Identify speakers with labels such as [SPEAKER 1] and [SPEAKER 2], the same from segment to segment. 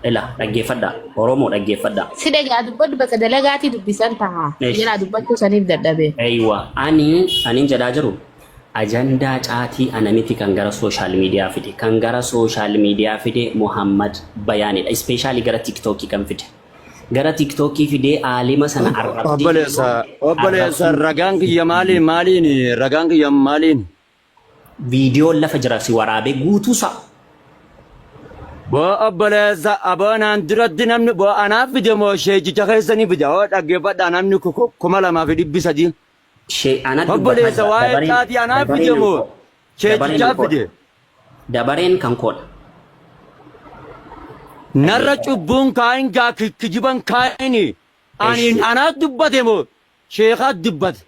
[SPEAKER 1] Ila dhaggeeffadhaa. Oromoo dhaggeeffadhaa.
[SPEAKER 2] Si dhagaa dubbadhu bakka dalagaatii dubbisan taha.
[SPEAKER 1] Eesh.
[SPEAKER 2] Jalaa dubbachuu saniif dadhabe.
[SPEAKER 1] Eeywa ani anin jedhaa jiru ajandaa caatii ana miti kan gara social media fide kan gara social media fide Muhammad Bayaanidha. Ispeeshaalii gara TikTokii kan fide. Gara TikTokii fidee aalima sana arrabsee
[SPEAKER 3] Obboleessa obboleessa
[SPEAKER 1] arrabsuu
[SPEAKER 3] ragaan kiyya maaliin maaliin ragaan kiyya maaliin
[SPEAKER 1] viidiyoon lafa jira si waraabee guutuusaa.
[SPEAKER 3] Boo obboleessa aboo naan duratti namni boo anaaf fide moo sheekicha keessanii fide hoo dhaggeeffadhaa namni 2300.
[SPEAKER 1] Shee ana dubbataa
[SPEAKER 3] Obboleessa
[SPEAKER 1] jira
[SPEAKER 3] waa'ee
[SPEAKER 1] dabareen
[SPEAKER 3] caatii anaaf
[SPEAKER 1] dabareen
[SPEAKER 3] fide
[SPEAKER 1] kan
[SPEAKER 3] moo
[SPEAKER 1] koo dabareen
[SPEAKER 3] sheekichaa
[SPEAKER 1] kan koodha
[SPEAKER 3] fide.
[SPEAKER 1] dabareen kan koodha
[SPEAKER 3] Narra
[SPEAKER 1] dhaggeeffadha.
[SPEAKER 3] cubbuun kaayin gaa kijiban kaayini ani
[SPEAKER 1] Eshi
[SPEAKER 3] anaaf dubbate moo sheekaa dubbate.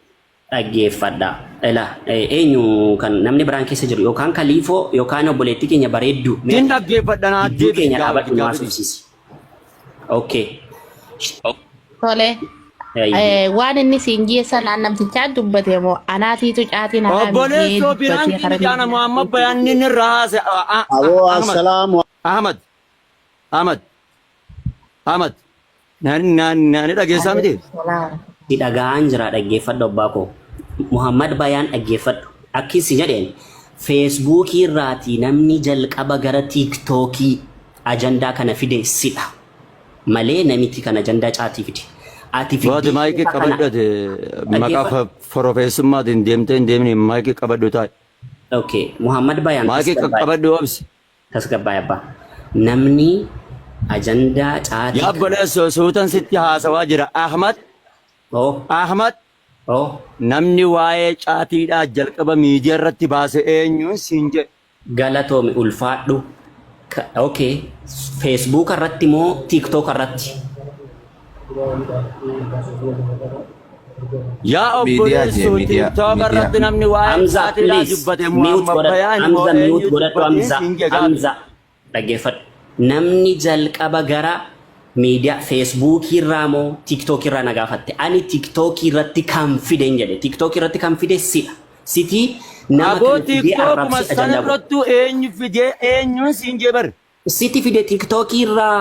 [SPEAKER 1] Dhaggeeffadha. Ila eenyu kan namni biraan keessa jiru yookaan kaliifoo yookaan obboleettii keenya bareedduu mee
[SPEAKER 3] Sin
[SPEAKER 1] ati
[SPEAKER 3] dhaggeeffadha naa
[SPEAKER 1] gidduu
[SPEAKER 3] deebisi
[SPEAKER 1] keenya
[SPEAKER 3] gaaffi
[SPEAKER 1] dhaabadhu nu
[SPEAKER 3] gaaffi.
[SPEAKER 1] haasofsiisi. Okay.
[SPEAKER 2] Tole.
[SPEAKER 1] Eeyyee.
[SPEAKER 2] Waan inni siin jee sanaan namtichaa dubbate moo anaatiitu caatiin haraami jee
[SPEAKER 3] Obboleessoo
[SPEAKER 2] dubbatee
[SPEAKER 3] biraan
[SPEAKER 2] karaa
[SPEAKER 3] kiyyaana
[SPEAKER 2] miidiyaa
[SPEAKER 3] Muhammad Bayaanni irraa haase
[SPEAKER 4] Aboo
[SPEAKER 3] Ahmad
[SPEAKER 4] assalaamu
[SPEAKER 3] Ahmad Ahmad Ahmad nani nani nani dhageessaa miti.
[SPEAKER 2] Salaam.
[SPEAKER 1] Si dhaga'aan jira dhaggeeffadhu abbaa koo. Muhammad Bayaan dhaggeeffadhu. Akki si jedheen Feesbuukii irraatii namni jalqaba gara Tiiktookii ajandaa kana fide sidha. Malee namiti kan ajandaa caatii fide. Ati
[SPEAKER 3] Waati
[SPEAKER 1] fiddee
[SPEAKER 3] maayikii
[SPEAKER 1] sheeka kana
[SPEAKER 3] qabadhu ati maqaa
[SPEAKER 1] dhaggeeffadhu.
[SPEAKER 3] forofeessummaatiin deemtee hin deemini maayikii qabadhu taa'i.
[SPEAKER 1] Okay. Muhammad Bayaan
[SPEAKER 3] Maayikii
[SPEAKER 1] tasgabbaa'e.
[SPEAKER 3] qabadhu obsi.
[SPEAKER 1] Tasgabbaa'i abbaa. Namni ajandaa caatii
[SPEAKER 3] Yaa
[SPEAKER 1] kana
[SPEAKER 3] obboleessoo suutan sitti haasawaa jira. Ahmad
[SPEAKER 1] Oh
[SPEAKER 3] Ahmad
[SPEAKER 1] oh
[SPEAKER 3] namni waa'ee caatiidhaa jalqaba miidiyaa irratti baase eenyuun siin jedhe.
[SPEAKER 1] Galatoomi ulfaadhu. Okay. Facebook irratti moo TikTok irratti?
[SPEAKER 3] Yaa
[SPEAKER 5] Miidiyaa jee
[SPEAKER 3] obboleessoo
[SPEAKER 5] miidiyaa
[SPEAKER 3] TikTok
[SPEAKER 5] miidiyaa.
[SPEAKER 3] irratti namni waa'ee
[SPEAKER 1] Hamza
[SPEAKER 3] caatiidhaa
[SPEAKER 1] please
[SPEAKER 3] dubbate
[SPEAKER 1] mute
[SPEAKER 3] Muhammad
[SPEAKER 1] godhadhu.
[SPEAKER 3] Bayaan moo
[SPEAKER 1] Hamza mute
[SPEAKER 3] eenyu
[SPEAKER 1] godhadhu
[SPEAKER 3] dubbateen
[SPEAKER 1] Hamza.
[SPEAKER 3] siin jedhe gaafi.
[SPEAKER 1] Hamza dhaggeeffadhu. Namni jalqaba gara miidiyaa Feesbuukii irraa moo TikTok irraa na gaafatte. Ani TikTok irratti kan fide hin jedhe. TikTok irratti kan fide sidha. Sitii nama
[SPEAKER 3] Aboo
[SPEAKER 1] kana fidee
[SPEAKER 3] TikTokuma
[SPEAKER 1] arrabsee
[SPEAKER 3] sana
[SPEAKER 1] ajandaa godhe.
[SPEAKER 3] irrattuu eenyu fidee eenyuun siin jee bar.
[SPEAKER 1] Siti fide TikTok irraa.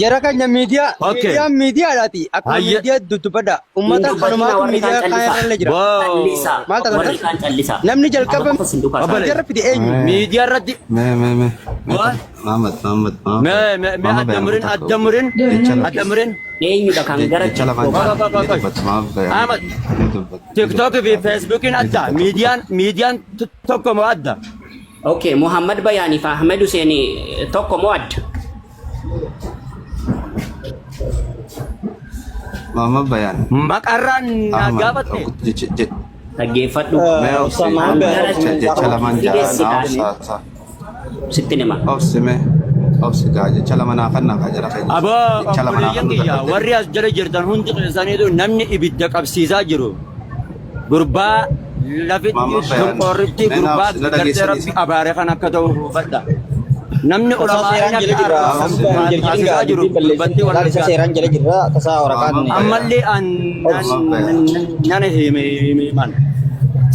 [SPEAKER 6] Jara keenya miidiyaa
[SPEAKER 3] Okay.
[SPEAKER 6] miidiyaan miidiyaadhaati. Akkuma
[SPEAKER 3] Hayya.
[SPEAKER 6] miidiyaa dubbadha.
[SPEAKER 1] Hin
[SPEAKER 6] Uummata
[SPEAKER 1] dubbatinaa
[SPEAKER 6] kanumaatu
[SPEAKER 1] warri kaan
[SPEAKER 6] miidiyaa kaan
[SPEAKER 1] callisaa.
[SPEAKER 6] irra illee jira.
[SPEAKER 3] Wow.
[SPEAKER 1] Callisaa.
[SPEAKER 6] Maal taatan
[SPEAKER 1] Warri kaan callisaa.
[SPEAKER 6] Namni
[SPEAKER 1] Ana
[SPEAKER 6] jalqaba
[SPEAKER 1] qofa sin duukaa
[SPEAKER 3] Obboleessa.
[SPEAKER 6] miidiyaa irra fide eenyu?
[SPEAKER 5] Mee
[SPEAKER 3] Miidiyaa irratti
[SPEAKER 5] mee mee mee mee
[SPEAKER 3] What?
[SPEAKER 5] Muhammad Muhammad Muhammad
[SPEAKER 3] Mee mee mee
[SPEAKER 5] Muhammad
[SPEAKER 3] adda
[SPEAKER 5] Bayaan
[SPEAKER 3] murin
[SPEAKER 5] takka
[SPEAKER 3] adda murin
[SPEAKER 5] jecha lama
[SPEAKER 3] adda murin.
[SPEAKER 1] Eenyudha kan gara
[SPEAKER 5] jecha lamaan
[SPEAKER 1] TikTok
[SPEAKER 3] Qoy qoy qoy
[SPEAKER 5] ni
[SPEAKER 3] qoy.
[SPEAKER 5] dubbata Muhammad Bayaan
[SPEAKER 3] Ahmad
[SPEAKER 5] ni dubbata ni
[SPEAKER 3] TikTok
[SPEAKER 5] dubbata
[SPEAKER 3] fi Facebookiin
[SPEAKER 5] ni
[SPEAKER 3] adda
[SPEAKER 5] dubbata
[SPEAKER 3] miidiyaan miidiyaan tokko moo adda?
[SPEAKER 1] Okay, Muhammad Bayaanii fi Ahmed Hussein tokko moo adda?
[SPEAKER 5] Muhammad Bayaan
[SPEAKER 3] Maqarraan na
[SPEAKER 5] Ahmad
[SPEAKER 3] gaafatte.
[SPEAKER 5] jecha jecha
[SPEAKER 1] Dhaggeeffadhu.
[SPEAKER 5] mee obsi
[SPEAKER 1] Kan gara
[SPEAKER 5] jecha jecha
[SPEAKER 1] TikTok
[SPEAKER 5] lamaan
[SPEAKER 1] fide
[SPEAKER 5] jaa naa
[SPEAKER 1] sidha.
[SPEAKER 5] obsa
[SPEAKER 1] Sitti hima.
[SPEAKER 5] obsi mee obsi gaa jecha lama naa kannaa gaa jara keenya
[SPEAKER 3] Aboo
[SPEAKER 5] jecha lama naa
[SPEAKER 3] obboleeyyan
[SPEAKER 5] kannuu
[SPEAKER 3] kiyya
[SPEAKER 5] dadhabde
[SPEAKER 3] warri as jala jirtan hundi keessaniitu namni ibidda qabsiisaa jiru. Gurbaa lafitti
[SPEAKER 5] Muhammad Bayaan
[SPEAKER 3] qorritti
[SPEAKER 5] mee naa
[SPEAKER 3] gurbaa
[SPEAKER 5] obsi na
[SPEAKER 3] gartee
[SPEAKER 5] dhageessanii
[SPEAKER 3] rabbi abaare kan akka ta'u hubadha. Namni
[SPEAKER 6] Tasaa
[SPEAKER 3] ulamaa
[SPEAKER 6] seeraan
[SPEAKER 3] inni
[SPEAKER 6] jala
[SPEAKER 3] akka
[SPEAKER 6] jirra.
[SPEAKER 5] naa
[SPEAKER 3] arrabsan
[SPEAKER 5] obsi
[SPEAKER 6] Hamza hin
[SPEAKER 5] mee
[SPEAKER 6] jalqabin
[SPEAKER 3] taasisaa
[SPEAKER 6] gaa
[SPEAKER 3] jiru
[SPEAKER 6] dubbiin balleessin.
[SPEAKER 3] gurbattii
[SPEAKER 6] Laal isa
[SPEAKER 3] wallaggaa.
[SPEAKER 6] seeraan jala jirra. Tasaa waraqaan
[SPEAKER 5] Muhammad Bayaan
[SPEAKER 3] Ammallee an
[SPEAKER 5] Muhammad Bayaan
[SPEAKER 3] nan hime himan.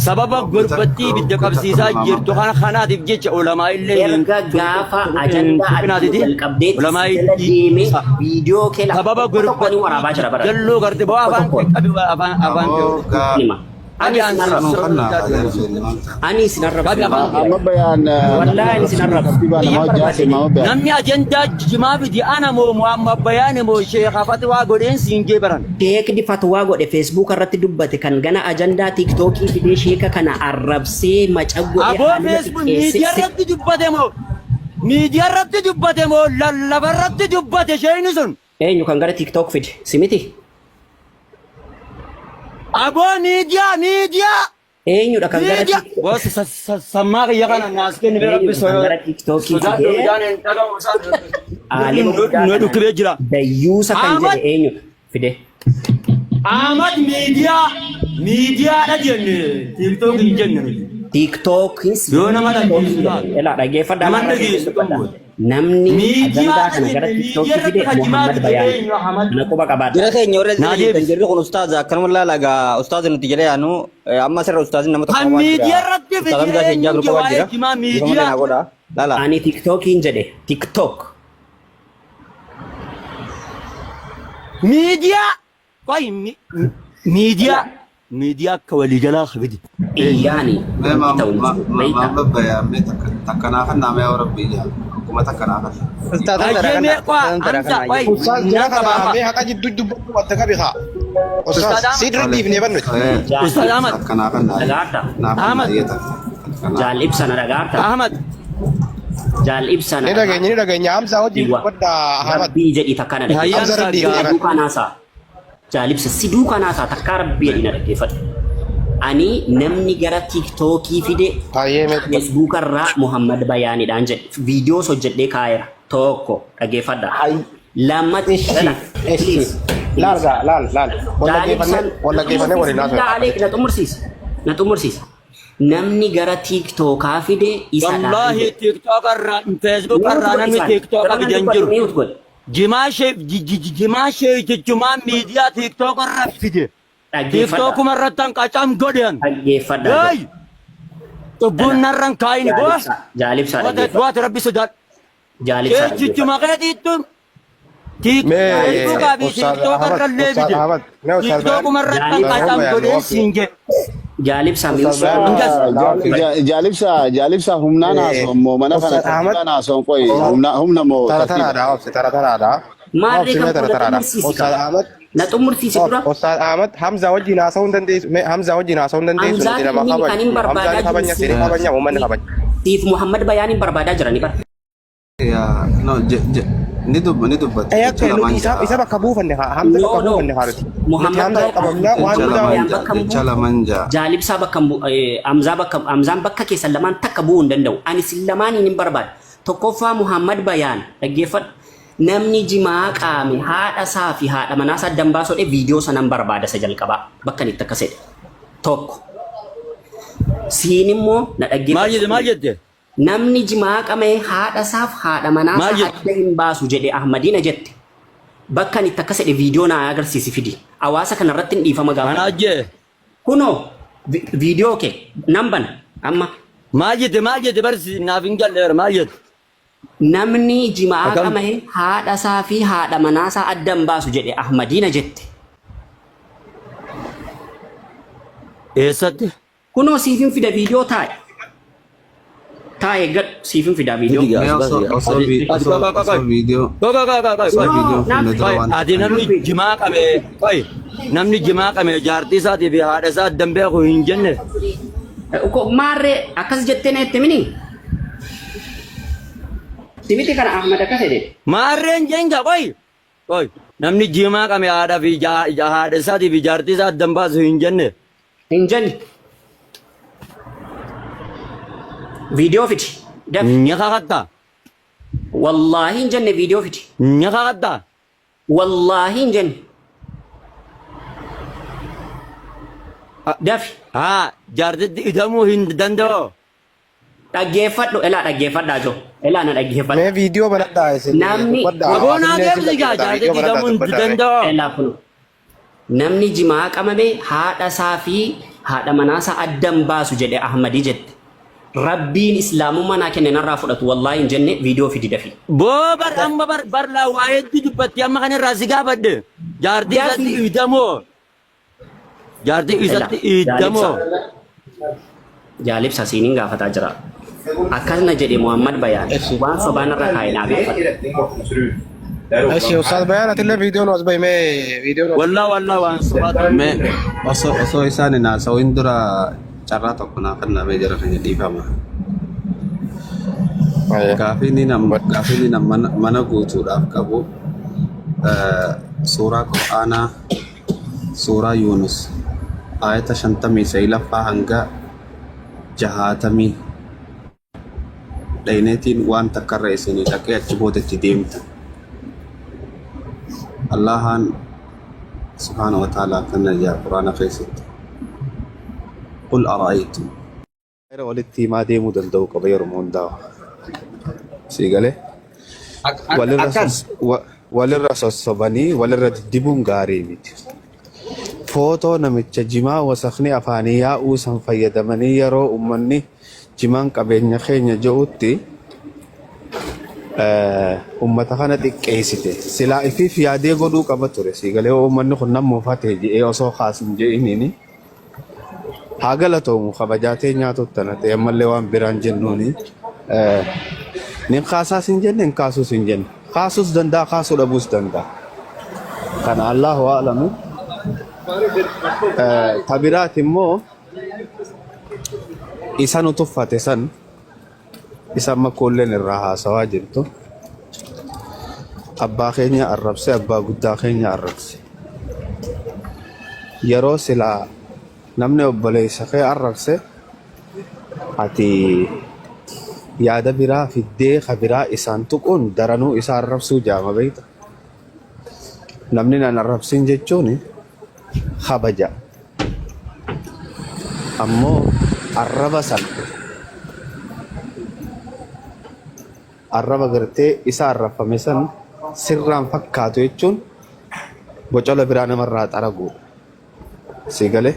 [SPEAKER 3] Sababa
[SPEAKER 5] Obbo takka
[SPEAKER 3] gurbattii ibidda
[SPEAKER 5] obbo takka
[SPEAKER 3] qabsiisaa
[SPEAKER 5] Muhammad
[SPEAKER 3] jirtu
[SPEAKER 5] Bayaan
[SPEAKER 3] kana kanaatiif jecha ulamaa illee hin
[SPEAKER 1] Erga gaafa ajandaa ati
[SPEAKER 3] tuqinaatiti
[SPEAKER 1] jalqabdeetti si
[SPEAKER 3] ulamaa
[SPEAKER 1] jala deemee viidiyoo kee lafa
[SPEAKER 3] sababa
[SPEAKER 1] tokko tokkoon
[SPEAKER 3] gurbattii
[SPEAKER 1] waraabaa jira bara.
[SPEAKER 3] jalloo garte boo
[SPEAKER 1] Tokko
[SPEAKER 3] afaan kee
[SPEAKER 1] tokkoon.
[SPEAKER 3] qabi afaan afaan kee
[SPEAKER 5] aboo gaa
[SPEAKER 1] Hima. Ani
[SPEAKER 3] qabi
[SPEAKER 1] isin
[SPEAKER 3] an
[SPEAKER 1] arrabsu.
[SPEAKER 5] nuu kannaa gaa jara keenya maal ta'a
[SPEAKER 1] Ani isin arrabsu.
[SPEAKER 3] qabi afaan kee
[SPEAKER 4] Amma bayaan
[SPEAKER 1] Wallaahi ani isin arrabsu.
[SPEAKER 4] tartiibaa
[SPEAKER 1] Biyya
[SPEAKER 4] nama hojii
[SPEAKER 1] barbaade
[SPEAKER 4] haasee maama bayaan.
[SPEAKER 3] Namni ajandaa jimaa fidi ana moo Muhammad Bayaan moo Sheekha Fatwaa godheen siin jee baran.
[SPEAKER 1] Sheekni fatwaa godhe Facebook irratti dubbate kan gana ajandaa TikTokii fidee sheeka kana arrabsee maca godhee
[SPEAKER 3] Aboo
[SPEAKER 1] haaluma
[SPEAKER 3] Facebook
[SPEAKER 1] xiqqeessee
[SPEAKER 3] miidiyaa irratti dubbate moo miidiyaa irratti dubbate moo lallaba irratti dubbate sheekni sun.
[SPEAKER 1] Eenyu kan gara TikTok fide si miti?
[SPEAKER 3] Aboo miidiyaa miidiyaa
[SPEAKER 1] Eenyudha kan gara
[SPEAKER 3] miidiyaa.
[SPEAKER 1] TikTok
[SPEAKER 3] Boos sammaa kiyya kana naas kenni bee rabbi
[SPEAKER 1] eenyudha kan gara TikTokii
[SPEAKER 3] sodaadhu
[SPEAKER 1] fidee
[SPEAKER 3] ijaan hin dhagahu isaan.
[SPEAKER 1] aalima guddaa
[SPEAKER 3] Nu
[SPEAKER 1] kana
[SPEAKER 3] dhukkubee jira.
[SPEAKER 1] dayyuusa kan
[SPEAKER 3] Ahmad
[SPEAKER 1] jedhe eenyudha fide?
[SPEAKER 3] Ahmad miidiyaa miidiyaadha jenne TikTok hin jenne nuti.
[SPEAKER 1] TikTokis
[SPEAKER 3] Yoo nama
[SPEAKER 1] TikTokii
[SPEAKER 3] dhageessu
[SPEAKER 1] jedhe.
[SPEAKER 3] taate
[SPEAKER 1] Elaa dhaggeeffadhaa
[SPEAKER 3] nama
[SPEAKER 1] narra keessan
[SPEAKER 3] dhageessu kan
[SPEAKER 1] dubbadha.
[SPEAKER 3] goote.
[SPEAKER 1] Namni ajandaa
[SPEAKER 3] Miidiyaadha
[SPEAKER 1] kana gara
[SPEAKER 3] jenne
[SPEAKER 1] TikTokii
[SPEAKER 3] miidiyaa
[SPEAKER 1] fide
[SPEAKER 3] irratti kan jimaa
[SPEAKER 1] Muhammad
[SPEAKER 3] fide
[SPEAKER 1] Bayaan.
[SPEAKER 3] eenyu Ahmad.
[SPEAKER 1] Kana quba qabaadha.
[SPEAKER 6] Jara keenya warra
[SPEAKER 3] Naa
[SPEAKER 6] jala jirtan
[SPEAKER 3] deebisi.
[SPEAKER 6] jirri kun ustaaza akkanuma laala gaa ustaaza nuti jala yaanu amma asirra ustaazni nama tokko
[SPEAKER 3] Kan
[SPEAKER 6] qabaa jira.
[SPEAKER 3] miidiyaa irratti
[SPEAKER 6] Ustaaz
[SPEAKER 3] fide
[SPEAKER 6] Hamzaa Sheek
[SPEAKER 3] eenyu
[SPEAKER 6] Jaabir qabaa
[SPEAKER 3] waa'ee
[SPEAKER 6] jira.
[SPEAKER 3] jimaa
[SPEAKER 6] Dhiifama
[SPEAKER 3] miidiyaa.
[SPEAKER 6] naa godha. Laala.
[SPEAKER 1] Ani tiktookiin jedhe tiktook.
[SPEAKER 3] Miidiyaa qoy miidiyaa miidiyaa akka waliigalaa fide.
[SPEAKER 1] Iyyaani
[SPEAKER 5] Mee
[SPEAKER 1] wanti ta'u hin jiru. Beektaa?
[SPEAKER 5] maam babbayaa mee takka naa kannaa mee yoo rabbii jaa. Akkuma takka naa kannaa.
[SPEAKER 6] Ustaazan
[SPEAKER 3] Hayyee
[SPEAKER 6] tara
[SPEAKER 3] mee
[SPEAKER 6] kana.
[SPEAKER 3] qoa
[SPEAKER 6] Ustaazan tara
[SPEAKER 3] Hamza
[SPEAKER 6] kana.
[SPEAKER 3] qoy
[SPEAKER 4] Ustaaz
[SPEAKER 3] nan
[SPEAKER 4] jara
[SPEAKER 3] qaba
[SPEAKER 4] kana
[SPEAKER 3] amma.
[SPEAKER 4] mee haqa jidduu dubbadhu adda qabi haa. Ustaaz
[SPEAKER 3] Ustaaz Ahmad
[SPEAKER 4] si dura dhiifnee bannuti.
[SPEAKER 5] Eh,
[SPEAKER 3] Ustaaz Ahmad
[SPEAKER 5] takka naa kannaa.
[SPEAKER 1] Dhagaarta.
[SPEAKER 5] Naa kannaa
[SPEAKER 3] Ahmad
[SPEAKER 5] iyyata. Takka naa.
[SPEAKER 1] Jaal ibsa na dhagaarta.
[SPEAKER 3] Ahmad
[SPEAKER 1] Jaal ibsa na
[SPEAKER 4] Ni dhageenya ni
[SPEAKER 1] dhagaarta.
[SPEAKER 4] dhageenya Hamzaa wajjin
[SPEAKER 1] Iwwa.
[SPEAKER 4] dubbadha Ahmad.
[SPEAKER 1] Rabbii jedhi takka na
[SPEAKER 3] Hayyee
[SPEAKER 1] dhaggeeffadhu.
[SPEAKER 4] Hamza
[SPEAKER 3] Hamza
[SPEAKER 4] irra dhiifnee
[SPEAKER 1] Si
[SPEAKER 3] gaa
[SPEAKER 4] bannu.
[SPEAKER 1] duukaa naasaa. Jaal ibsa si duukaa naasaa takkaa rabbii jedhi na dhaggeeffadhu. Ani namni gara tiiktookii fide
[SPEAKER 4] Baay'ee mee dubbadhu.
[SPEAKER 1] feesbuuka irraa Muhammad Bayaanidhaan jedhe. Viidiyoos hojjedhee kaa'eera. Tokko dhaggeeffadha. Lammata
[SPEAKER 4] Ishi
[SPEAKER 1] lala
[SPEAKER 4] ishi
[SPEAKER 1] please
[SPEAKER 4] laal
[SPEAKER 1] please.
[SPEAKER 4] gaa laal laal wal
[SPEAKER 1] Jaal
[SPEAKER 4] dhaggeeffannee
[SPEAKER 1] ibsaan
[SPEAKER 4] wal
[SPEAKER 1] na
[SPEAKER 4] dhaggeeffannee
[SPEAKER 1] xumursiisi
[SPEAKER 4] waliin
[SPEAKER 1] billaa
[SPEAKER 4] haasofna.
[SPEAKER 1] aleek na xumursiisi na xumursiisi. Namni gara tiiktookaa fide isadhaan
[SPEAKER 3] Wallaahi
[SPEAKER 1] jedhe.
[SPEAKER 3] TikTok irraa Facebook
[SPEAKER 1] Mute
[SPEAKER 3] irraa
[SPEAKER 1] godhi
[SPEAKER 3] namni
[SPEAKER 1] isaan.
[SPEAKER 3] TikTok
[SPEAKER 1] Yeroo nan
[SPEAKER 3] fide hin
[SPEAKER 1] dubbadhu
[SPEAKER 3] jiru.
[SPEAKER 1] mute godhi.
[SPEAKER 3] Jimaa shee jimaa shee jechumaan miidiyaa TikTok irraa fide.
[SPEAKER 1] Dhaggeeffadha.
[SPEAKER 3] TikTokuma irratti han qacam godhan.
[SPEAKER 1] Dhaggeeffadha.
[SPEAKER 3] Hey! Cubbuun narra hin kaayini boo.
[SPEAKER 1] Jaal ibsaa Jaal ibsaa dhaggeeffadha.
[SPEAKER 3] Waati rabbi sodaadhu.
[SPEAKER 1] Jaal ibsaa dhaggeeffadha.
[SPEAKER 3] Jechuchuma keetiittu
[SPEAKER 4] Mee
[SPEAKER 3] Facebookaa fi
[SPEAKER 4] Ustaaz
[SPEAKER 3] TikTok
[SPEAKER 4] Ahmad
[SPEAKER 3] irra illee
[SPEAKER 4] Ustaaz
[SPEAKER 3] fide.
[SPEAKER 4] Ahmad mee Ustaaz Bayaan
[SPEAKER 3] TikTokuma irratti han
[SPEAKER 1] Jaal
[SPEAKER 3] qacam
[SPEAKER 4] Bayaan
[SPEAKER 3] godheen
[SPEAKER 4] nu
[SPEAKER 3] siin jedhe.
[SPEAKER 1] Jaal ibsaa
[SPEAKER 4] Ustaaz
[SPEAKER 1] mute
[SPEAKER 4] Bayaan
[SPEAKER 3] Ingas
[SPEAKER 4] nu
[SPEAKER 7] Jaalibsa jaalibsa humnaan haasa'u moo mana kana
[SPEAKER 4] Ustaaz Ahmad
[SPEAKER 7] tartiibaan haasa'u qoy humna humna moo
[SPEAKER 4] tara
[SPEAKER 7] tartiiba.
[SPEAKER 4] taraadha obsi tara taraadha.
[SPEAKER 1] Maarree
[SPEAKER 4] Obsi
[SPEAKER 1] kan
[SPEAKER 4] mee tara
[SPEAKER 1] koo na
[SPEAKER 4] taraadha.
[SPEAKER 1] xumursiisi
[SPEAKER 4] Ustaaz
[SPEAKER 1] kaa.
[SPEAKER 4] Ahmad
[SPEAKER 1] Na xumursiisi dura.
[SPEAKER 4] Ustaaz Ahmad Hamza wajjin haasa'uu hin dandeessu. Mee Hamza wajjin haasa'uu hin dandeessu. Nuti
[SPEAKER 1] Hamzaan
[SPEAKER 4] nama
[SPEAKER 1] inni kan hin
[SPEAKER 4] kabajnu. Hamzaa
[SPEAKER 1] barbaadaa
[SPEAKER 4] ni
[SPEAKER 1] jiru
[SPEAKER 4] kabajna, sini
[SPEAKER 1] siif
[SPEAKER 4] kabajna, uummanni kabajna.
[SPEAKER 1] siif Muhammad Bayaaniin barbaadaa jirani bara.
[SPEAKER 5] Yaa no je je ni dubba ni dubbatti
[SPEAKER 4] Eh
[SPEAKER 5] jecha
[SPEAKER 4] akka nuti
[SPEAKER 5] lamaan
[SPEAKER 4] isa
[SPEAKER 5] jaa.
[SPEAKER 4] isa bakka buufanne haa Hamza
[SPEAKER 1] No
[SPEAKER 4] bakka
[SPEAKER 1] no
[SPEAKER 4] buufanne haa nuti. Nuti
[SPEAKER 1] Muhammad
[SPEAKER 4] Hamza
[SPEAKER 1] Bayaan
[SPEAKER 4] qabamna waan
[SPEAKER 5] Jecha
[SPEAKER 4] hundaa
[SPEAKER 5] lamaan
[SPEAKER 1] Bayaan
[SPEAKER 5] jaa
[SPEAKER 1] bakka hin
[SPEAKER 5] jecha
[SPEAKER 1] bu'u.
[SPEAKER 5] lamaan jaa.
[SPEAKER 1] Jaal ibsaa bakka hin bu'u. Hamzaa bakka Hamzaan bakka keessan lamaan takka bu'uu hin danda'u. Ani sin lamaaniin hin barbaadu. Tokkoffaa Muhammad Bayaan dhaggeeffadhu. Namni jimaa qaame haadha isaa fi haadha manaa isaa addan baasuu viidiyoo sanan barbaada isa jalqabaa bakka inni itti akkas jedhe. Tokko. Siin immoo na
[SPEAKER 3] Maal
[SPEAKER 1] dhaggeeffadhu.
[SPEAKER 3] jette maal jette?
[SPEAKER 1] Namni jimaa qama'e haadha isaaf haadha manaa
[SPEAKER 3] Maal
[SPEAKER 1] isaa
[SPEAKER 3] jette?
[SPEAKER 1] adda hin baasu jedhe Ahmadiina jette. Bakka ani itti akkas jedhe viidiyoo naa agarsiisi fidi. Hawaasa kana irratti hin dhiifama
[SPEAKER 3] Anaa
[SPEAKER 1] gaafadha.
[SPEAKER 3] jee.
[SPEAKER 1] Kunoo viidiyoo kee nan bana amma.
[SPEAKER 3] Maal jette maal jette barsi naaf hin galleera maal jette?
[SPEAKER 1] Namni jimaa
[SPEAKER 3] Akkam?
[SPEAKER 1] qama'e haadha isaa fi haadha manaa isaa adda hin baasu jedhe Ahmadiina jette.
[SPEAKER 3] Eessatti?
[SPEAKER 1] Kunoo siifin fida viidiyoo taa'e. Taa'e gad siifin fida viidiyoo.
[SPEAKER 3] Fidi
[SPEAKER 5] Mee
[SPEAKER 3] gaa as
[SPEAKER 5] osoo
[SPEAKER 3] baasi gaa.
[SPEAKER 5] osoo
[SPEAKER 3] Ati
[SPEAKER 5] vi-
[SPEAKER 3] ati
[SPEAKER 5] osoo
[SPEAKER 3] qoy qoy qoy
[SPEAKER 5] osoo
[SPEAKER 3] qoy.
[SPEAKER 5] viidiyoo
[SPEAKER 3] Qoy qoy qoy qoy
[SPEAKER 5] osoo
[SPEAKER 3] qoy.
[SPEAKER 1] No,
[SPEAKER 5] viidiyoo
[SPEAKER 1] naaf
[SPEAKER 5] fuullee dura
[SPEAKER 1] fidi.
[SPEAKER 5] waan
[SPEAKER 3] Ati
[SPEAKER 5] takka
[SPEAKER 3] namni
[SPEAKER 1] Fidi.
[SPEAKER 3] jimaa qabe qoy namni jimaa qabe jaartii isaatii fi haadha isaa addan beeku hin jenne.
[SPEAKER 1] Maarree akkas jettee na jette mini? Simiti kana Ahmad akkas jedhe.
[SPEAKER 3] Maarreen jenga qoy qoy namni jimaa qabe haadha fi haadha isaatii fi jaartii isaa addan baasu hin jenne.
[SPEAKER 1] Hin jenne. Viidiyoo fidi. Dafi.
[SPEAKER 3] Ni kakatta
[SPEAKER 1] Wallaahi hin jenne viidiyoo fidi.
[SPEAKER 3] ni kakatta.
[SPEAKER 1] Wallaahi hin jenne. Dafi.
[SPEAKER 3] Haa jaartitti idamuu hin danda'u.
[SPEAKER 1] Dhaggeeffadhu. Elaa dhaggeeffadhaa joo. Elaa na dhaggeeffadhu.
[SPEAKER 4] Mee viidiyoo banadhaa isin
[SPEAKER 1] Namni
[SPEAKER 4] dubbadhaa
[SPEAKER 3] Aboo naa
[SPEAKER 4] hawaasillee isin
[SPEAKER 3] deebisi gaa
[SPEAKER 4] dhaggeeffata viidiyoo
[SPEAKER 3] jaartitti
[SPEAKER 4] banadhaa
[SPEAKER 3] idamuu hin
[SPEAKER 4] dubbadhaa mee.
[SPEAKER 3] danda'u.
[SPEAKER 1] Elaa kun namni jimaa qamame haadha isaa fi haadha manaa isaa addan baasu jedhe Ahmadii jette. Rabbiin islaamummaa naa kenne narraa fudhatu wallaahi hin jenne viidiyoo fidi dafii.
[SPEAKER 3] Boo bar amma bar bar laa waa hedduu dubbatti amma kan irraa si gaafadhe. Jaartii isatti
[SPEAKER 1] Dafii.
[SPEAKER 3] idamoo. Jaartii
[SPEAKER 1] Elaa
[SPEAKER 3] isatti
[SPEAKER 1] jaal
[SPEAKER 3] idamoo.
[SPEAKER 1] ibsaa. Jaal ibsaa siiniin gaafataa jira. Akkasuma jedhe Muhammad Bayaan waan sobaan irra kaa'e naa gaafadhu.
[SPEAKER 4] Eshi Ustaaz Bayaan atillee viidiyoo nu as bahi mee viidiyoo nu as
[SPEAKER 3] Wallaa wallaa waan sobaatu.
[SPEAKER 5] Mee osoo osoo isaan hin haasa'in dura carraa tokko naa kennaa mee jara keenya dhiifama.
[SPEAKER 4] bahi.
[SPEAKER 5] Gaafii inni nam gaafii inni nam mana mana guutuudhaaf qabu suuraa Qur'aanaa suuraa Yuunus aayata 59ffaa hanga 60 dhayneetiin waan takkarra isinii dhaqee achi booda itti deemtan. Allahaan subhaana wa ta'ala akkana jedha Qur'aana keessatti. Qul ara'aytum.
[SPEAKER 8] Seera walitti himaa deemuu danda'u qaba yeroo hundaa. Sii galee walirra
[SPEAKER 6] Akkan
[SPEAKER 8] walirra sossobanii walirra diddibuun gaarii miti. Footoo namicha jimaa wasakni afaanii yaa'uu san fayyadamanii yeroo uummanni jimaan qabeenya keenya je'utti Ummata kana xiqqeessite. Silaa ifiif yaadee godhuu qaba ture. Sii galee uummanni kun nan muufate jedhee osoo kaasin je'iniini. Haa galatoomu kabajaa teenyaatu tana ta'e ammallee waan biraan jennuuni. Nin kaasaas hin jenne hin kaasuus hin jenne. Kaasuus danda'a kaasuu dhabuus danda'a. Kana Allahu a'lamu. Ta biraati immoo isa nu tuffate san isa amma koolleen irraa haasawaa jirtu abbaa keenya arrabse abbaa guddaa keenya arrabse. Yeroo silaa namni obboleessa kee arrabse ati yaada biraa fiddee ka biraa isaan tuquun daranuu isa arrabsuu jaama beekta. Namni nan arrabsin jechuun kabaja. Ammoo arraba san arraba gartee isa arrabfame san sirraan fakkaatu jechuun bocola biraa namarraa xaraguudha. Sii galee?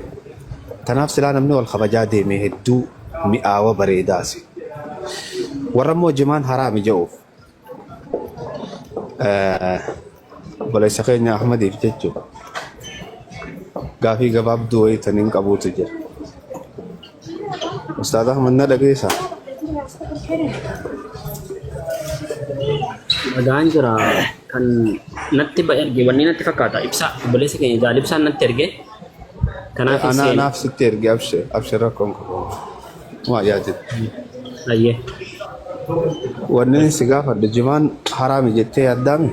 [SPEAKER 8] Tanaaf silaa namni wal kabajaa deeme hedduu mi'aawa bareedaasi. Warra immoo jimaan haraami je'uuf obboleessa keenya Ahmadiif jechuudha. Gaafii gabaabduu wayii taniin qabuutu jira. Ustaaz Ahmad na dhageessaa?
[SPEAKER 1] Dhagaan jira kan natti erge wanni natti fakkaata ibsaa obboleessa keenya jaal ibsaan natti erge kanaaf
[SPEAKER 8] Anaa
[SPEAKER 1] seene.
[SPEAKER 8] naaf sitti erge abshir abshir rakkoon qabu. Maa yaadin.
[SPEAKER 1] Ayyee.
[SPEAKER 8] Wanni inni si gaafadhu jimaan haraami jettee yaaddaami?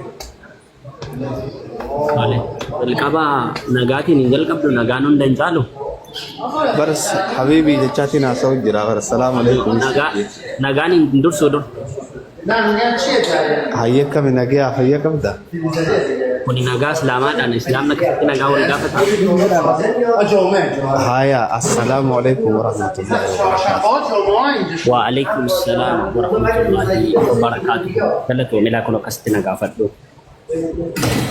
[SPEAKER 1] Tole. Jalqaba nagaatiin hin jalqabdu nagaan hunda hin caalu.
[SPEAKER 8] Baras habiibii jechaatiin haasa'u jira bara salaamu alaikum.
[SPEAKER 1] Nagaa nagaan hin dursuu dur.
[SPEAKER 8] Hayyee akkami nagayaa fayya qabda?
[SPEAKER 1] Kuni nagaa islaamaadhaan islaamni akkasitti nagaa wal gaafata.
[SPEAKER 8] Haya assalaamu alaikum warahmatullahi wabarakatuh.
[SPEAKER 1] Wa alaikum salaam wa rahmatullahi wa barakaatuh. Galatoomi laa kun akkasitti na gaafadhu.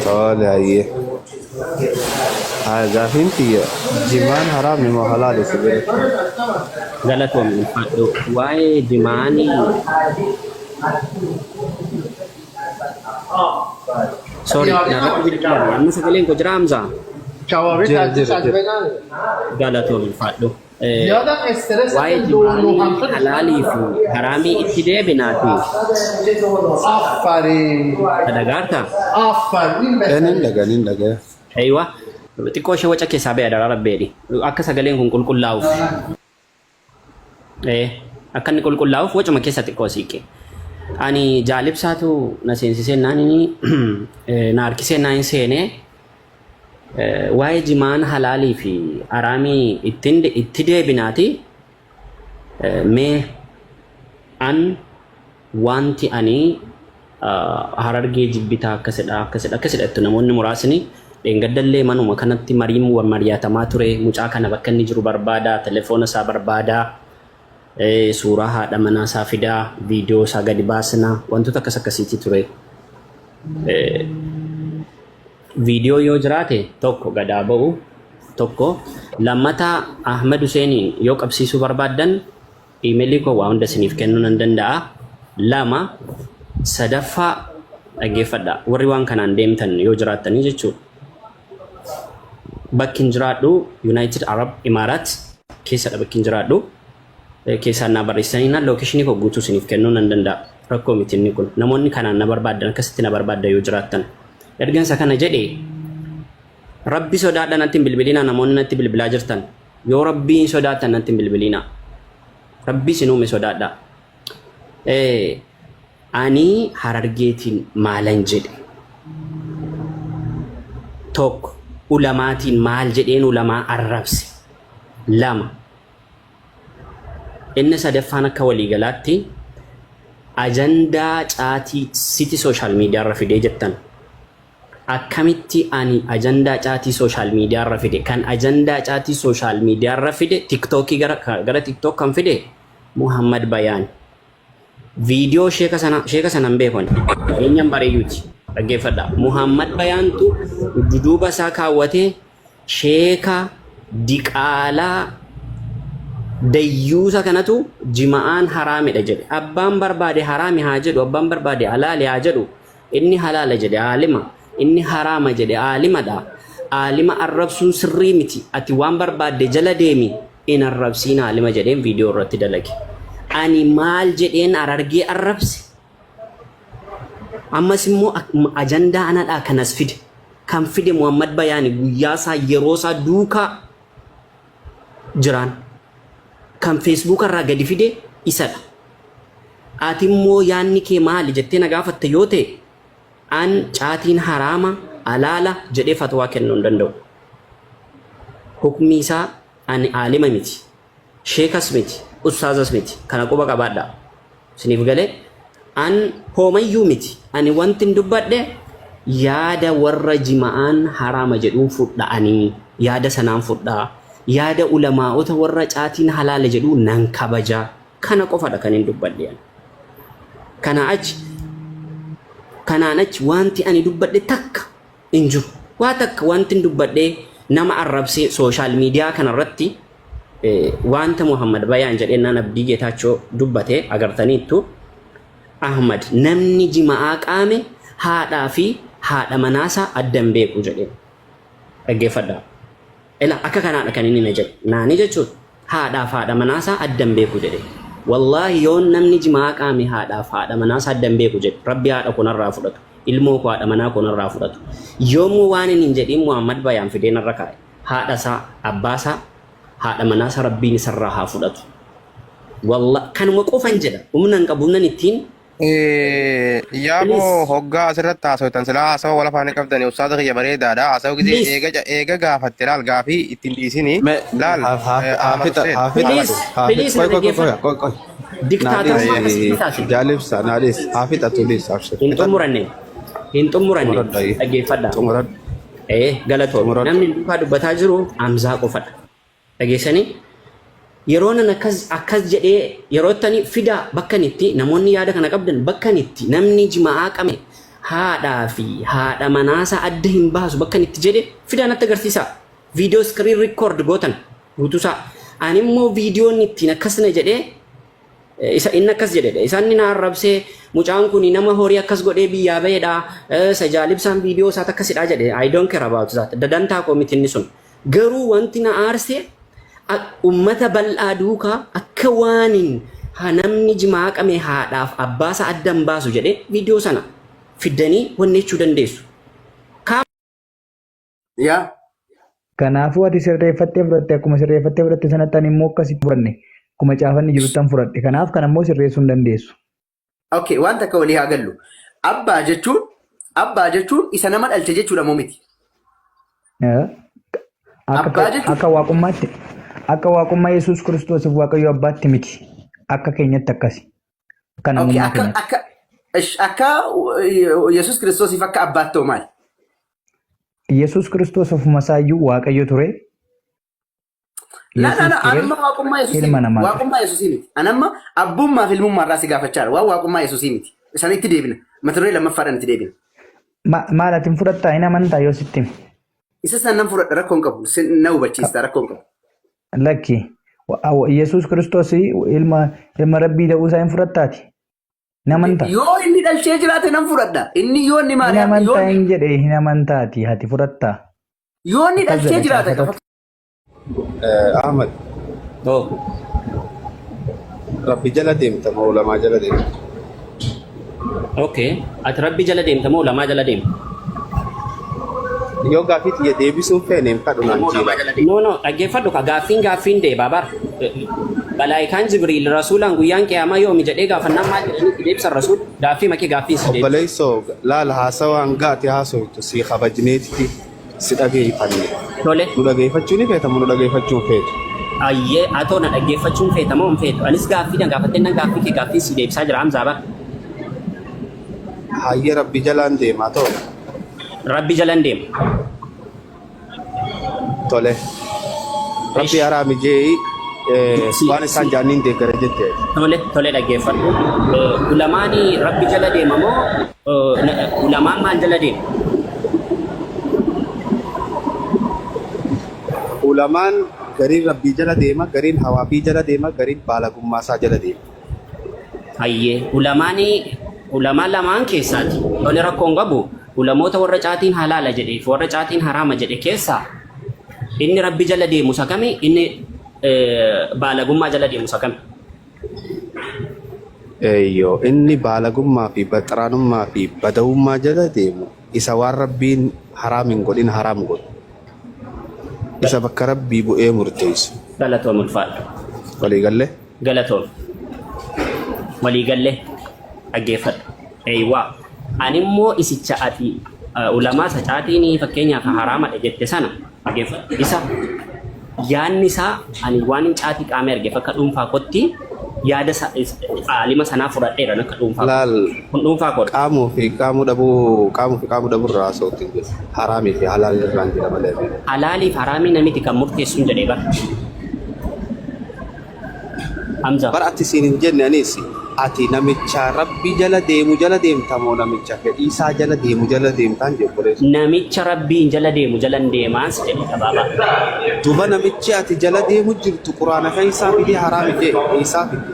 [SPEAKER 8] Tole hayyee. Haya gaafiin tiyya jimaan haraami moo halaali si biratti?
[SPEAKER 1] Galatoomi ulfaadhu. Waa'ee jimaanii sorry narratti bilbilame amma sagaleen koo jira Hamza.
[SPEAKER 8] Jira jira jira.
[SPEAKER 1] Galatoomi ulfaadhu. Waa'ee jimaanii halaalii fi haraamii itti deebinaati. Dhagaarta?
[SPEAKER 8] Nin dhaga nin dhaga.
[SPEAKER 1] Eeywa. Xiqqoo ishee waca keessaa ba'e adaraa rabbeedhi. Akka sagaleen kun qulqullaa'uuf. Ee, akka inni qulqullaa'uuf wacuma keessa xiqqoo siiqe. Ani jaalibsaatu na seensisee naan inni na harkisee naan seenee waa'ee jimaan halaalii fi haraamii ittiin itti deebinaati mee an wanti ani Harargee jibbitaa akkasidha akkasidha akkasidha jettu namoonni muraasni dheengaddallee manuma kanatti mariin mari'atamaa ture mucaa kana bakka inni jiru barbaada telefoona isaa barbaada suuraa haadha manaa isaa fidaa viidiyoo isaa gadi baasna wantoota akkas akkasiitii ture. Viidiyoo yoo jiraate tokko gadaa ba'u tokko lammata Ahmad Huseeniin yoo qabsiisuu barbaaddan Email koo waa hunda isiniif kennuu nan danda'a. 2, Sadaffaa dhaggeeffadhaa. Warri waan kanaan deemtan yoo jiraattanii jechuudha. Bakki hin jiraadhu United Arab Emirates keessadha bakki hin jiraadhu. Keessaan naa barreessanii naan lookeeshinii koo guutuu isiniif kennuu nan danda'a. Rakkoo miti inni kun. Namoonni kanaan na barbaaddan akkasitti na barbaaddan yoo jiraattan. Ergan isa kana jedhee Rabbi sodaadha natti hin bilbilinaa namoonni natti bilbilaa jirtan. Yoo Rabbii hin sodaattan natti hin bilbilinaa. Rabbii isin uume sodaadhaa. Ani Harargeetiin maalan jedhe? Tokko ulamaatiin maal jedheen ulamaa arrabse? 2 Inni sadaffaan akka waliigalaatti ajandaa caatii siti social media irra fidee jettan. Akkamitti ani ajandaa caatii social media irra fide? Kan ajandaa caatii social media irra fide tiktookii gara gara tiktok kan fide Muhammad Bayaan. Viidiyoo sheeka sana sheeka sana hin beeku ani. Eenyan bareeyyuuti. Dhaggeeffadha. Muhammad Bayaantu duduuba isaa kaawwatee sheeka diqaalaa Dayyuusa kanatu jima'aan haraamidha jedhe. Abbaan barbaade haraami haa jedhu, abbaan barbaade halaali haa jedhu. Inni halaala jedhe aalima, inni haraama jedhe aalimadha. Aalima arrabsuun sirrii miti. Ati waan barbaadde jala deemi in arrabsiin aalima jedheen viidiyoo irratti dalage. Ani maal jedheen Harargee arrabse? Ammas immoo ajandaa anadhaa kanas fide. Kan fide Muhammad Bayaani guyyaa isaa yeroo isaa duukaa jiraan. Kan Facebook irraa gadi fide isadha. Ati immoo yaanni kee maali jettee na gaafatte yoo ta'e an caatiin haraama halaala jedhee fatwaa kennuu hin danda'u. Hukmii isaa ani aalima miti. Sheekas miti. Ustaazas miti. Kana quba qabaadhaa. Isiniif galee? An hoomayyuu miti. Ani wantin dubbadhe yaada warra jima'aan haraama jedhuun fudha ani. Yaada sanaan fudha. Yaada ulamaa'ota warra caatiin halaala jedhuu nan kabaja. Kana qofadha kanin dubbadhe ani. Kanaa achi kanaan achi wanti ani dubbadhe takka hin jiru. Waa takka wantin dubbadhee nama arrabsee social media kanarratti Wanta Muhammad Bayaan jedhee naan Abdii Geetaachoo dubbate agartaniittu. Ahmad namni jima'aa qaame haadhaa fi haadha manaasaa adda hin beeku jedhee. Dhaggeeffadhaa. Ila akka kanaadha kan inni na jedhe. Naani jechuun haadhaaf haadha manaasaa adda hin beeku jedhe. Wallaahi yoon namni jima'aa qaame haadhaaf haadha manaasaa adda hin beeku jedhe. Rabbi haadha koo narraa fudhatu. Ilmoo koo haadha manaa koo narraa fudhatu. Yoommoo waan inni hin jedhiin Muhammad Bayaan fidee narra kaa'e. Haadha isaa, abbaa isaa, haadha manaa isaa Rabbiin isarraa haa fudhatu. Wallah kanuma qofan jedha. Humna hin qabu humnan ittiin
[SPEAKER 4] Yaaboo
[SPEAKER 1] Please.
[SPEAKER 4] hoggaa asirratti haasoftan silaa haasawa wal afaanii qabdani ustaaza kiyya bareedaadha haasawa gisee
[SPEAKER 1] Please.
[SPEAKER 4] eega eega gaafatte laal gaafii ittiin dhiisini
[SPEAKER 5] Me
[SPEAKER 4] laal
[SPEAKER 5] haa haa haa
[SPEAKER 4] Ahmad
[SPEAKER 5] fixa
[SPEAKER 4] Hussein
[SPEAKER 5] haa fixatu
[SPEAKER 1] Please.
[SPEAKER 5] haa fixatu
[SPEAKER 1] Please na
[SPEAKER 5] qoy qoy qoy
[SPEAKER 1] dhaggeeffadhu.
[SPEAKER 5] qoy qoy naa
[SPEAKER 1] Diktaatarummaa akkasitti
[SPEAKER 5] dhiisi
[SPEAKER 1] taasifte.
[SPEAKER 5] jaalibsa naa dhiisi haa fixatu dhiisi abshir
[SPEAKER 1] Hin
[SPEAKER 5] fixadhu
[SPEAKER 1] xumuranne. Hin xumuranne.
[SPEAKER 5] xumuradhu ayyee
[SPEAKER 1] Dhaggeeffadhaa.
[SPEAKER 5] xumuradhu
[SPEAKER 1] Ee galatoomi.
[SPEAKER 5] xumuradhu
[SPEAKER 1] Namni duukaa dubbataa jiru Hamzaa qofadha. Dhageessanii? Yeroo nan akkas akkas jedhee yeroo ittani fidaa bakkan itti namoonni yaada kana qabdan bakkan itti namni jima'aa qame haadhaa fi haadha manaasaa adda hin baasu bakkan itti jedhe fidaa natti agarsiisaa. Viidiyoo screen record gootan guutuusaa. Ani immoo viidiyoon ittiin akkasna jedhee Isa inni akkas jedhedha. Isa inni na arrabsee mucaan kun nama horii akkas godhee biyyaa bahedha. Isa jaalibsaan viidiyoo isaati akkasidha jedhe. I don't care about that. Dadantaa koo miti inni sun. Garuu wanti na aarse ummata bal'aa duukaa akka waanin ha namni jimaa qame haadhaaf abbaasaa adda hin baasu jedhee viidiyoo sana fiddanii wanni jechuu dandeessu.
[SPEAKER 9] Yaa.
[SPEAKER 10] Kanaafuu ati sirreeffattee fudhatte akkuma sirreeffattee fudhatte sanatti ani immoo akkasitti fudhanne akkuma caafanni jiruttan fudhadhe. Kanaaf kana immoo sirreessuu hin dandeessu.
[SPEAKER 9] Okay, waan takka walii haa gallu. Abbaa jechuun abbaa jechuun isa nama dhalche jechuudha moo miti?
[SPEAKER 10] Eh, Akka
[SPEAKER 9] Abbaa jechuun
[SPEAKER 10] akka waaqummaatti akka waaqummaa Yesuus Kiristoosiif Waaqayyo abbaatti miti. Akka keenyatti akkasi. Akka
[SPEAKER 9] Okay,
[SPEAKER 10] namummaa
[SPEAKER 9] akka
[SPEAKER 10] keenyatti.
[SPEAKER 9] akka ish, akka Yesuus Kiristoosiif akka abbaatti hoo maali?
[SPEAKER 10] Yesuus Kiristoos ofuma isaayyuu Waaqayyo ture.
[SPEAKER 9] La la
[SPEAKER 10] Yesuus
[SPEAKER 9] la
[SPEAKER 10] ture.
[SPEAKER 9] anamma waaqummaa Yesuusii
[SPEAKER 10] Ilma
[SPEAKER 9] miti.
[SPEAKER 10] namaa ture.
[SPEAKER 9] Waaqummaa Yesuusii miti. Anamma abbummaa fi ilmummaa irraa si gaafachaa jira. Waan waaqummaa Yesuusii miti. Isaan itti deebina. Mata duree lammaffaadhaan itti deebina.
[SPEAKER 10] Maal ati hin fudhattaa hin amantaa yoo sitti hime?
[SPEAKER 9] Isa san nan fudhadha rakkoo hin qabu. Na hubachiista rakkoo hin qabu.
[SPEAKER 10] Lakki. Yesuus Kiristoos ilma ilma Rabbii ta'uu isaa hin fudhattaati? Hin amantaa?
[SPEAKER 9] Yoo inni dhalchee jiraate nan fudhadha. Inni yoo inni
[SPEAKER 10] Hin
[SPEAKER 9] Maariyaam yoo
[SPEAKER 10] amantaa
[SPEAKER 9] inni
[SPEAKER 10] hin jedhe hin amantaati ati fudhattaa?
[SPEAKER 9] yoo inni
[SPEAKER 10] Akkas
[SPEAKER 9] dhalchee
[SPEAKER 10] jedha
[SPEAKER 9] jiraate
[SPEAKER 10] caafatatu.
[SPEAKER 5] Ahmad
[SPEAKER 1] Oh.
[SPEAKER 5] Rabbi jala deemta moo ulamaa jala deemta?
[SPEAKER 1] Okay. Ati rabbi jala deemta moo ulamaa jala deemta?
[SPEAKER 5] Yoo gaaffii tiyya deebisuu hin feene hin fadhu naan jiila.
[SPEAKER 1] No, no, dhaggeeffadhu ka gaaffiin gaaffiin deebaa bar. Malaayikaan Jibriil rasuulaan guyyaan qiyaamaa yoomi jedhee gaafannaan maal jedhanii itti deebisan rasuul gaaffii makee gaaffiin si deebisa.
[SPEAKER 5] Obboleessoo laala haasawa hanga ati haasoftu si kabajneetiti si dhageeffanne.
[SPEAKER 1] Tole.
[SPEAKER 5] Nu dhageeffachuu ni feeta moo nu dhageeffachuu hin feetu?
[SPEAKER 1] Ayyee atoo na dhaggeeffachuu hin feeta moo hin feetu? Anis gaaffii na gaafattee nan gaaffii kee gaaffiin si deebisaa jira Hamzaa bar.
[SPEAKER 5] Hayyee Rabbi jalaan deemaa too.
[SPEAKER 1] Rabbi jalan deema.
[SPEAKER 5] Tole. Rabbi
[SPEAKER 1] Ish.
[SPEAKER 5] haraami jee'i
[SPEAKER 1] Si,
[SPEAKER 5] waan isaan
[SPEAKER 1] si.
[SPEAKER 5] jaanniin deeggara jette.
[SPEAKER 1] Tole, tole dhaggeeffadhu. Ulamaani Rabbi jala deema moo ulamaan maal jala deema?
[SPEAKER 5] Ulamaan Gariin rabbii jala deema, gariin hawaa fi jala deema, gariin baalagummaa isaa jala deema.
[SPEAKER 1] Hayyee ulamaani ulamaa lamaan keessaati. Tole rakkoon qabu ulamoota warra caatiin halaala jedhee fi warra caatiin haraama jedhe keessaa inni rabbi jala deemu isa kami inni baalagummaa jala deemu isa kami?
[SPEAKER 5] Eeyyoo inni baalagummaa fi baxraanummaa fi badawummaa jala deemu isa waan rabbiin haraam hin godhin haraam godhu. Isa bakka rabbii bu'ee murteessu.
[SPEAKER 1] Galatoom ulfaadhu.
[SPEAKER 5] Walii gallee?
[SPEAKER 1] Galatoom. Walii gallee dhaggeeffadhu. Eeywaa. Ani immoo isicha ati ulamaa isa caatiin fakkeenyaaf haraamadha jette sana dhaggeeffadhu. Isa yaadni isaa ani waan hin caatii qaamee argeef akka dhuunfaa kootti yaada aalima sanaa fudhadheera akka dhuunfaa
[SPEAKER 5] Laal
[SPEAKER 1] kun dhuunfaa koodha.
[SPEAKER 5] qaamuu fi qaamuu dhabuu qaamuu fi qaamuu dhabuu irraa haasa'utti hin jiru. Haraamii fi halaal irraan jira malee.
[SPEAKER 1] Halaalii fi haraamii namiti kan murteessuun jedhee bara. Hamza.
[SPEAKER 5] Bar ati siin hin jenne anis ati namicha rabbi jala deemu jala deemta moo namicha fedhii isaa jala deemu jala deemtaan jedhu obboleessa.
[SPEAKER 1] Namicha rabbiin jala deemu jalan deemaan si jedhe gabaabaa.
[SPEAKER 5] Duba namichi ati jala deemu jirtu quraana keessaa fidee haraami jee eessaa fidde.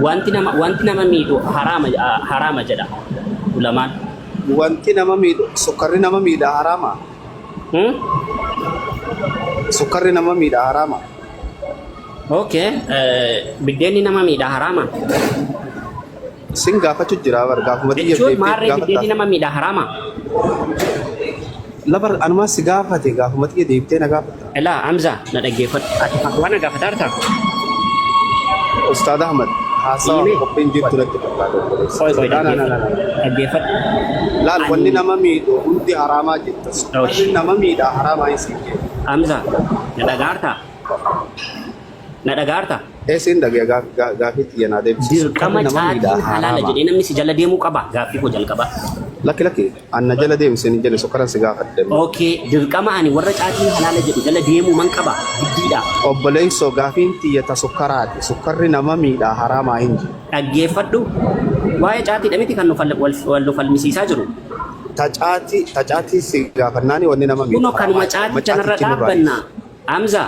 [SPEAKER 1] Wanti nama wanti nama miidhu haraama haraama jedha ulamaan.
[SPEAKER 5] Wanti nama miidhu sukkarri nama miidha haraama.
[SPEAKER 1] Hmm?
[SPEAKER 5] Sukkarri nama miidha haraama.
[SPEAKER 1] Okay. Biddeenni nama miidha haraama.
[SPEAKER 5] Sin gaafachuu jira bar gaafuma xiyya
[SPEAKER 1] Jechuun
[SPEAKER 5] deebitee
[SPEAKER 1] maarree biddeenni
[SPEAKER 5] gaafatta.
[SPEAKER 1] nama miidha haraama.
[SPEAKER 5] Labar anumaa si gaafate gaafuma xiyya deebitee na gaafatta.
[SPEAKER 1] Elaa Hamza na dhaggeeffadhu. Ati fatwaa na gaafataa jirtaa?
[SPEAKER 5] Ustaad Ahmad haasawa
[SPEAKER 1] Hiime.
[SPEAKER 5] qophiin jirtu natti fakkaata obboleessa.
[SPEAKER 1] Qoy qoy
[SPEAKER 5] Laa laa laa laa
[SPEAKER 1] dhaggeeffadhu. Dhaggeeffadhu.
[SPEAKER 5] Laal wanni
[SPEAKER 1] Ani
[SPEAKER 5] nama miidhu hundi haraamaa jirta. Sukkarri nama miidha haraamaa hin siin jedhu.
[SPEAKER 1] Hamza na dhagaartaa? Na dhagaartaa?
[SPEAKER 5] Eessin dhagee gaafii xiyya naa deebisi.
[SPEAKER 1] Dirqama
[SPEAKER 5] Sukkarri nama miidha
[SPEAKER 1] caatiin halaala
[SPEAKER 5] haraamaa.
[SPEAKER 1] jedhee namni si jala deemuu qaba. Gaaffii koo jalqaba.
[SPEAKER 5] Lakki lakki anna jala deemsi hin jedhe sukkaran si gaafadhe.
[SPEAKER 1] Okay, dirqama ani warra caatiin halaala jedhu jala deemuu man qaba. Giddiidha.
[SPEAKER 5] Obboleessoo gaafiin tiyya ta sukkaraati. Sukkarri nama miidha haraamaa hin jiru.
[SPEAKER 1] Dhaggeeffadhu. Waa'ee caatiidha miti kan nu wal nu falmisiisaa jiru.
[SPEAKER 5] Ta caatii ta caatii si gaafannaani wanni nama miidhu
[SPEAKER 1] Kunoo kanuma
[SPEAKER 5] haraamaa.
[SPEAKER 1] caatii
[SPEAKER 5] Amma
[SPEAKER 1] kanarra
[SPEAKER 5] caatichi nurraa
[SPEAKER 1] dhaabbanna.
[SPEAKER 5] dhiisi.
[SPEAKER 1] Hamza.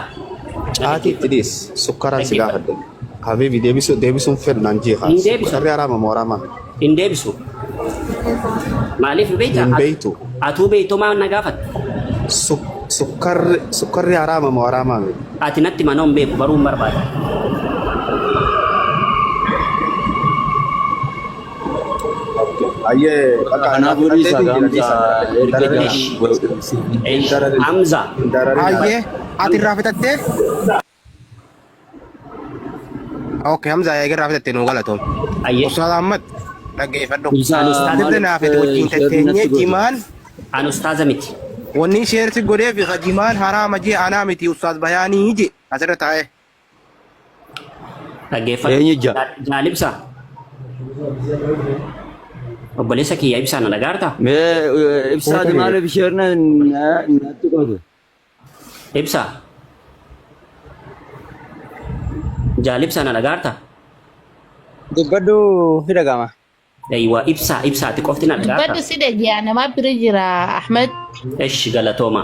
[SPEAKER 5] Caatii itti dhiisi. Sukkaraan si
[SPEAKER 1] Dhaggeeffadhu.
[SPEAKER 5] gaafadhe. Habibi deebisuu deebisuun fedhu naan jeeqa.
[SPEAKER 1] Hin deebisu.
[SPEAKER 5] Sukkarri haraama moo haraamaa miti?
[SPEAKER 1] Hin deebisu. Maaliif beektaa?
[SPEAKER 5] Hin beektu.
[SPEAKER 1] Atuu beektuu maal na gaafatta?
[SPEAKER 5] Sukkarri sukkarri haraama moo haraamaa miti?
[SPEAKER 1] Ati natti manoo hin beeku baruu hin barbaada.
[SPEAKER 5] Ayyee bakka
[SPEAKER 3] Kanaafuu dhiisaa
[SPEAKER 5] fudhadheetiin jira
[SPEAKER 3] Hamza
[SPEAKER 5] dhiisa.
[SPEAKER 3] erga
[SPEAKER 5] Dararin
[SPEAKER 1] Eesh.
[SPEAKER 5] dararin
[SPEAKER 1] Hamza.
[SPEAKER 5] dararin
[SPEAKER 4] Ayyee ati irraa fixattee? Okay Hamza eega irraa fixattee nuu galatoom.
[SPEAKER 1] Ayyee.
[SPEAKER 4] Ustaaz Ahmad dhaggeeffadhu.
[SPEAKER 3] Ibsaa
[SPEAKER 4] Sirri
[SPEAKER 3] maaliif
[SPEAKER 4] naaf itti wajjin
[SPEAKER 3] sheerri
[SPEAKER 4] tetteenyee
[SPEAKER 3] natti goote?
[SPEAKER 4] jimaan
[SPEAKER 1] An ustaaza miti.
[SPEAKER 4] wanni sheersi godhee fi jimaan haraama jee anaa miti Ustaaz Bayaanii je asirra taa'ee.
[SPEAKER 1] Dhaggeeffadhu.
[SPEAKER 3] Eenyu ija?
[SPEAKER 1] Jaalibsa. Obboleessa kiyya ibsaa na dhagaartaa?
[SPEAKER 3] Mee ibsaati maaliif sheerri natti goote?
[SPEAKER 1] Ibsaa. Jaalibsaa na dhagaartaa?
[SPEAKER 6] Dubbadhu fi dhagama.
[SPEAKER 1] Eeywa ibsaa ibsaati qofti na
[SPEAKER 2] Dubbadhu
[SPEAKER 1] dhagaartaa?
[SPEAKER 2] si dhagiyaa nama bira jira Ahmed.
[SPEAKER 1] Eshi galatooma.